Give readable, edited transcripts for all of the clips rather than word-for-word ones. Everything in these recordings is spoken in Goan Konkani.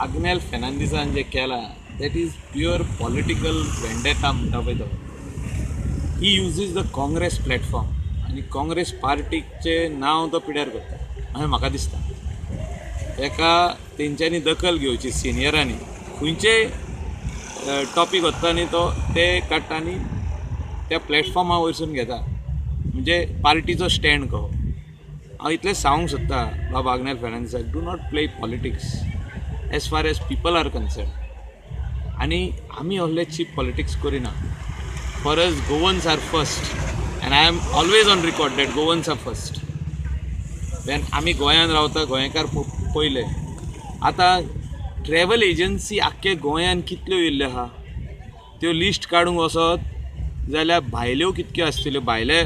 आग्नेल फेर्नांदीसान जें केलां, that is pure political vendetta म्हणटा पळय तो. He uses the Congress platform आनी काँग्रेस पार्टीचें नांव तो पिड्यार करता अशें म्हाका दिसता. ताका तेंच्यांनी दखल घेवची सिनियरांनी. खंयचेय टॉपीक वता न्ही, तो ते काडटा आनी त्या प्लॅटफॉर्मा वयरसून घेता, म्हणजे पार्टीचो स्टँड कहो. हांव इतलेंच सांगूंक सोदता बाबा Agnel फेर्नांदीसाक, do not play politics as far as people are concerned. आनी आमी असले चीप पॉलिटिक्स करिना. For us, Goans are first, and I am always on record that Goans are first. When आमी गोंयांत रावता, गोंयकार पयले. आतां ट्रॅवल एजन्सी आख्खे गोंयांत कितल्यो येयल्ल्यो आहा, त्यो लिस्ट काडूंक वचत जाल्यार भायल्यो कितक्यो आसतल्यो, भायले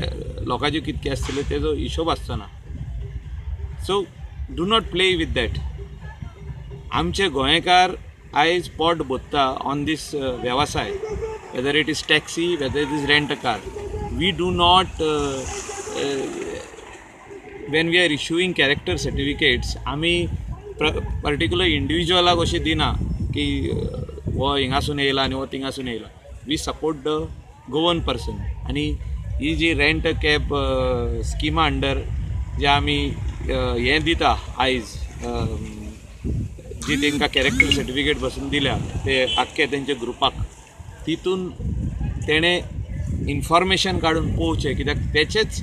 लोकांच्यो कितक्यो आसतल्यो, तेजो हिशोब आसचो ना. So do not play with that. आमचे गोंयकार आयज पोट भरता ऑन दीस वेवसाय, whether it is taxi, whether it is rent a car. We do not, when we are issuing character certificates, आमी पर्टिक्युलर इंडिविज्युअलाक अशें दिना की हो हिंगासून येयला आनी हो थिंगासून येयला. We support the Goan person. आनी ही जी रेंट कॅब स्किमा अंडर जे आमी हें दिता आयज, जी तांकां कॅरेक्टर सर्टिफिकेट बसून दिल्या ते आख्खे तेंच्या ग्रुपाक, तितून तेणें इन्फॉर्मेशन काडून पळोवचें, कित्याक तेचेच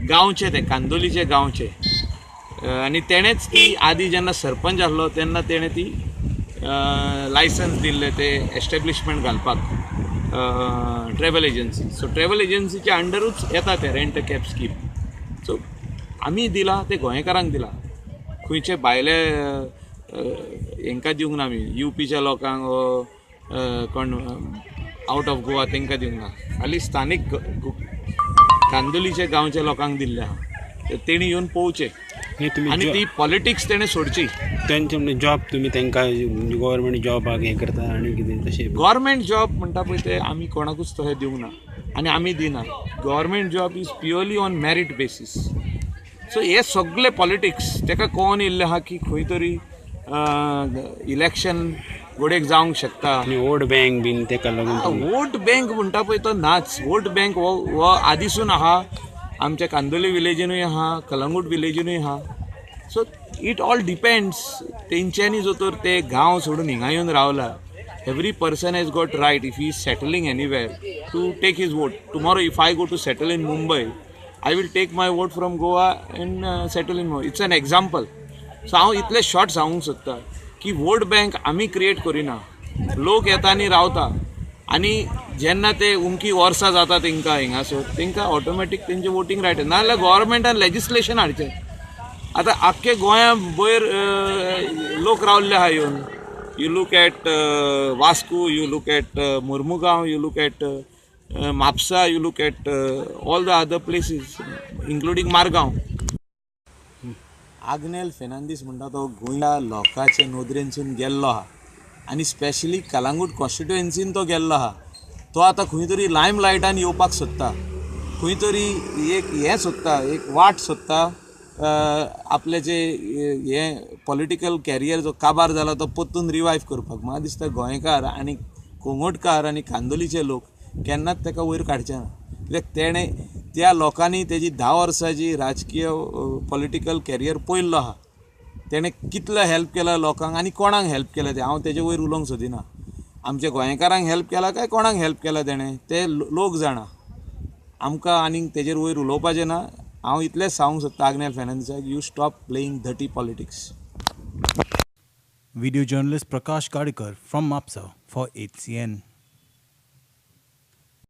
गांवचे, ते कांदोलीचे गांवचे आनी तेणेच ती आदी जेन्ना सरपंच आसलो तेन्ना तेणें ती लायसन्स दिल्लें ते एस्टेब्लिशमेंट घालपाक ट्रॅवल एजन्सी. सो ट्रॅवल एजन्सीच्या अंडरूच येता ते रेंट कॅब स्कीम. सो आमी दिलां ते गोंयकारांक दिलां, खंयचे भायले हेंकां दिवंक ना. आमी युपीच्या लोकांक वो कोण आवट ऑफ गोवा तांकां दिवंक ना. खाली स्थानीक कांदोलीच्या गांवच्या लोकांक दिल्लें आहा. तेणी येवन पळोवचें. न्ही, तुमी आनी ती पॉलिटिक्स तेणें सोडची. तेंचे म्हणजे जॉब तुमी तांकां गव्हर्मेंट जॉबाक हें करता आनी कितें तशें? गव्हर्मेंट जॉब म्हणटा पळय, ते आमी कोणाकूच तशें दिवंक ना आनी आमी दिना. Government job is purely on merit basis. So हे सगळे पॉलिटिक्स ताका कळोन येयल्लें आहा की खंय तरी इलेक्शन घडयेक जावंक शकता. आनी वोट बँक बीन तेका लागून वोट बँक म्हणटा पळय तो नाच. वोट बँक हो हो आदिसून आहा. आमच्या कांदोली विलेजीनूय आहा, कलंगूट विलेजीनूय आहा. So it all depends. तेंच्यांनी जो तर ते गांव सोडून हिंगा येवन रावला, every person has got right, if he is settling anywhere, to take his vote. Tomorrow if I go to settle in Mumbai, I will take my vote from Goa and settle in Mumbai. It's an example. So हांव इतलें शॉर्ट सांगूंक सोदता की वोट बँक आमी क्रिएट करिना. लोक येता आनी रावता आनी जेन्ना ते उमकी वर्सां जाता तेंकां हिंगासर, तेंकां ऑटोमॅटीक तेंचें वोटींग रायट. नाजाल्यार गोवोरमेंटान लेजिस्लेशन हाडचें. आतां आख्खे गोंया वयर लोक रावल्ले आहा येवन. You look at Vasco, you look at Mormugao, you look at Mapusa, you look at all the other places, including Margao. Agnel Fernandes म्हणटा तो गोंयच्या लोकांचे नदरेनसून गेल्लो आहा आनी स्पेशली कलांगूट कॉन्स्टिट्युएन्सीन तो गेल्लो आहा. तो आतां खंय तरी लायम लायटान येवपाक सोदता, खंय तरी एक हें सोदता, एक वाट सोदता, आपलें जे हें पॉलिटिकल कॅरियर जो काबार जाला तो परतून रिवायव करपाक. म्हाका दिसता गोंयकार आनी कोंगोटकार आनी कांदोलीचे लोक केन्नाच ताका वयर काडचे ना, कित्याक तेणें त्या लोकांनी तेजी 10 वर्सांची राजकीय पॉलिटिकल कॅरियर पळयल्लो आहा. तेणें कितलो हेल्प केला लोकांक आनी कोणाक हेल्प केला तें हांव तेजे वयर उलोवंक सोदिना. आमच्या गोंयकारांक हेल्प केला काय कोणाक हेल्प केला तेणें, ते लोक जाणा. आमकां आनीक तेजेर वयर उलोवपाचें ना. हांव इतलेंच सांगूंक सोदता Agnel फेर्नांदीसाक, you stop playing dirty politics. Video journalist Prakash Gadikar from Mapsa for HCN.